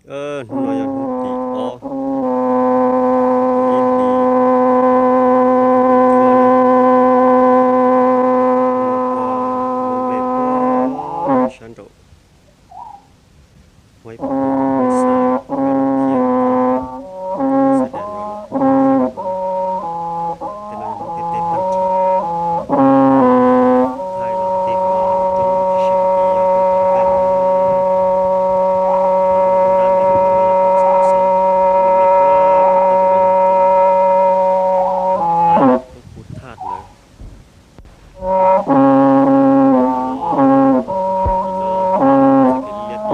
Hnub no yog hnub tim ob, ib hlis cuaj, ua nplej sab nraum Huab Ib Pab Phoom, xav kom lub thiab xav dam nrog lub, tej no yog hnub tej teb tag nrho, thaij los tej no roob tsis sib tiv yog roob thaij, roob dab li no yog roob txhob xoob, me me puag tom no yog roob, roob kuv thaj ntawd. Txoj kev liab tib yog txoj kev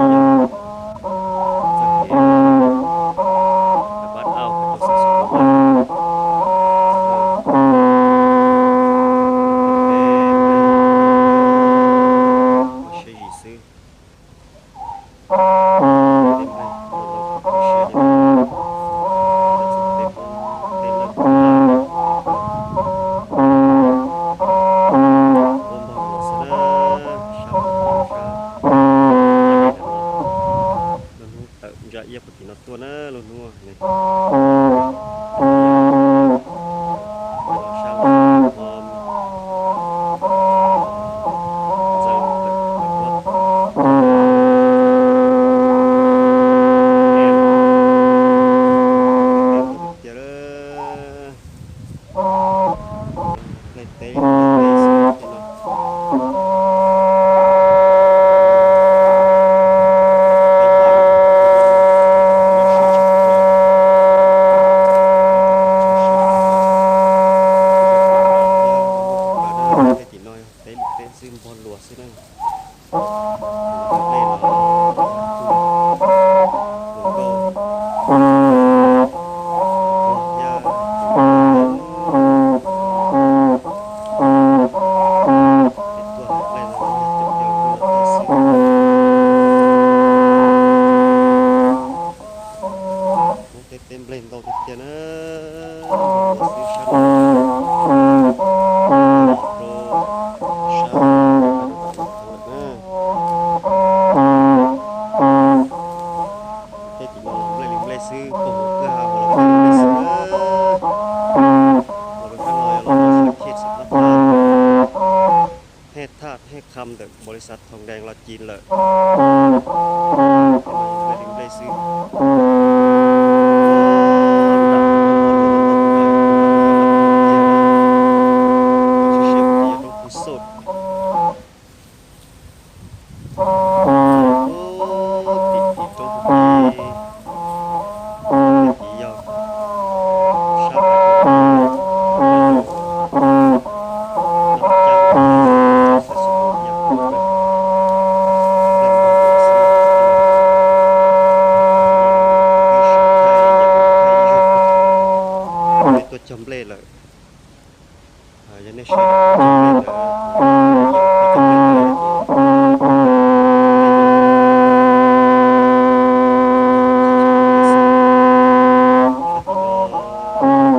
pab au rau xab xub tus lawm. Ua siab yim xwb. Tej nplej no los kho siab li no, tej txheej tej Hmoob tej leej tub laj ua npog luas xwb na, sab sab. Lub hnub tawm ntsa iab puag tim no tuaj na, lub hnub ne. Los sab los ho ntxeev tawm tawm huab tiag tiag. Nplej teb, nplej teb xwb tej no. Tej tim no teb li teb xwb, npog luas xwb na. Nplej los tus nkauj, tus nkauj thiab tus nkauj, tej tuaj hauv nplej no yog cov yawg tuaj xwb. Hmoob teb teb nplej ntau tiag tiag na, nplej ntau xwb sab no, rau sab rau tom no thaum lawm na. Tej tim no los nplej li nplej xwb, pog hauv kwj ha los nplej li nplej xwb na. Los peb Hmoob no los xav khej xam pab thaj, hej thaj hej kham ntawm npaum li xav thoom dees los ci lawm. Nplej li nplej xwb. Tim tim roob tim, tim yog sab pais rau naj cab, xav xub tus ib yam kuv na. Nplej npog luas xwb. Ib sij thaij yam kuv thaij ib zaug puag thaum peb tuaj cog nplej lawm. Yog nej saib daim clip ntawd, yog peb cog nplej ntawd ces nej xwb.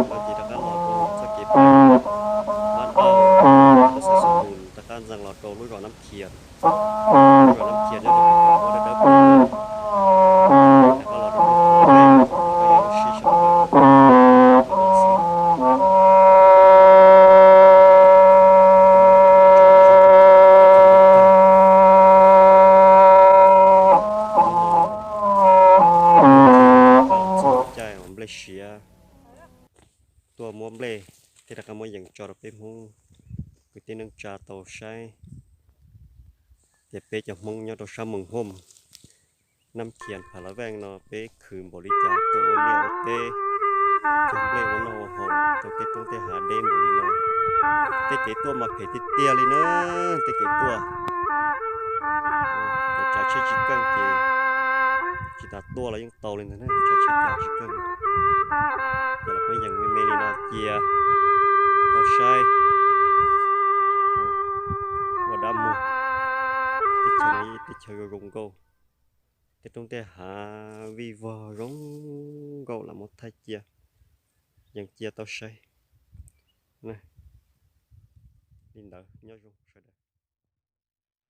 Sab tim no, no ces rov qab los rau txoj kev pab, pab au, rau xav xub tus rov qab ntxeev los rau lub zos Nab Khias. Lub zos Nab Khias nyob rau pem cov huab dawb dawb pem no. Rov qab los rau lub qhov nplej, lub sib sau ntawd, tus no xwb. Txog caij uas nplej siav, tuaj muab nplej thiab rov qab muab yees tso rau peb Hmoob kwv tij neej tsa tau saib, tias peb cov Hmoob nyob rau sab Moos Hooj, Nab Khias, Pha La Veej no peb khwv npaum li cas tuaj ua liaj ua teb, cog nplej ua noj ua haus rau tej roob tej hav deb npaum li no. Tej kev tuaj mas phem tiag tiag li na, tej kev tuaj. Cov tsav tsheb tsis keej ces tsis tas tuaj los yeej tau li ntag na, tsav tsheb cav tsis keej. Ces los peb yees me me li no cia tau saib ua dab muag. Teb chaws no yog teb chaws zoo zoo nkauj, tej roob tej hav vij vog zoo nkauj, lam muab thaij cia, yees cia tau saib. Li ntawd nyob zoo.